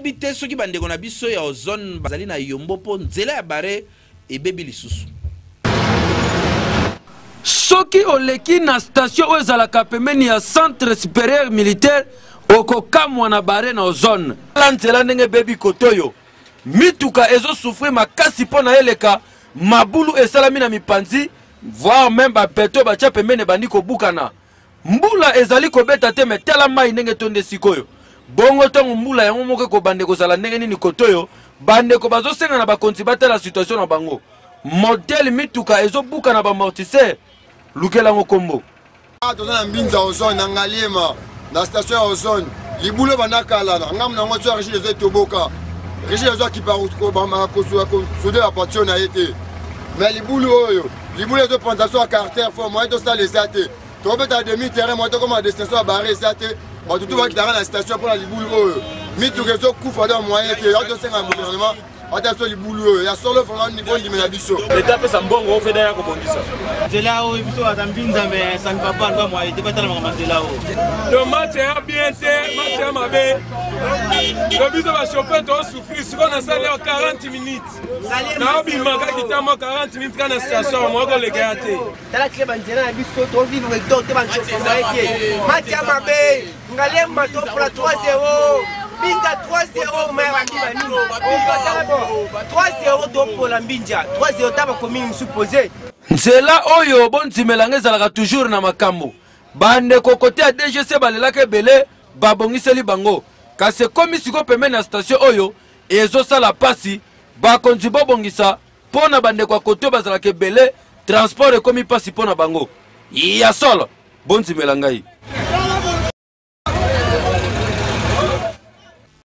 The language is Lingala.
Nayebi te soki bandeko na biso ya Ozone bazali na yombo mpo nzela ya bare ebebi lisusu. Soki oleki na station oyo ezalaka pembeni ya centre superieur militaire, okokamwa na bare na Ozone. Tala nzela ndenge ebebi kote oyo mituka ezo souffrir makasi mpo na eleka, mabulu esalami na mipanzi, voire meme ba beton batia pembeni ebandi kobukana. Mbula ezali kobeta te me tala mai ndenge etondi esika oyo. Bongo ntango mbula yango moko ekobanda ekozala ndenge nini kote oyo? Bandeko bazosenga na bakonzi batala situation na bango. Modèle mituka ezobuka na bamortisseur, lukela yango kombo. Ah, toza na mbinza ozone na ngaliema na station ya ozone libulu ebanda kala na ngambo na yango tio ya rigide ezo etoboka rigide ezo akipa kosude bapatio na ye te me libulu oyo libulu ezopanza biso ya carter fo moyen tosala eza te tobeta demi terrain moyen tokoma destination ya bare eza te bato tu bakitaka na station mpona libulu oyo mituka ezokufa donc moyen te ya tosenga gouvernement ata biso libulu oyo ya solo vraiment bondimela biso leta apesa mbongo ofeda ya kobongisa nzela oyo biso baza mbinza me sami papa alba moye te batala makambo nzela oyo donc match ya bien te match ya mabe to biso bachauffeur tosouffrir sikoyo nasali ya 40 minutes naobima kaka kitama 40 minutes kaka na station moko koleka ya te tala kile banzela na biso tovivre to te bancofa te match ya mabe Ngalemba topola 3-0 Binza 3-0 mais babi banini 3-0 topola Mbinja 3-0 ta bakomi mosusu pose nzela oyo bondimela nga ezalaka toujours na makambo bandeko kote ya dgc balelaka ebele babongiseli bango kasi ekomi sikoyo pembeni ya station oyo ezosala mpasi bakonzi bobongisa mpo na bandeko ya kote oyo bazalaka ebele transport ekomi mpasi mpo na bango ya solo bondimela ngai.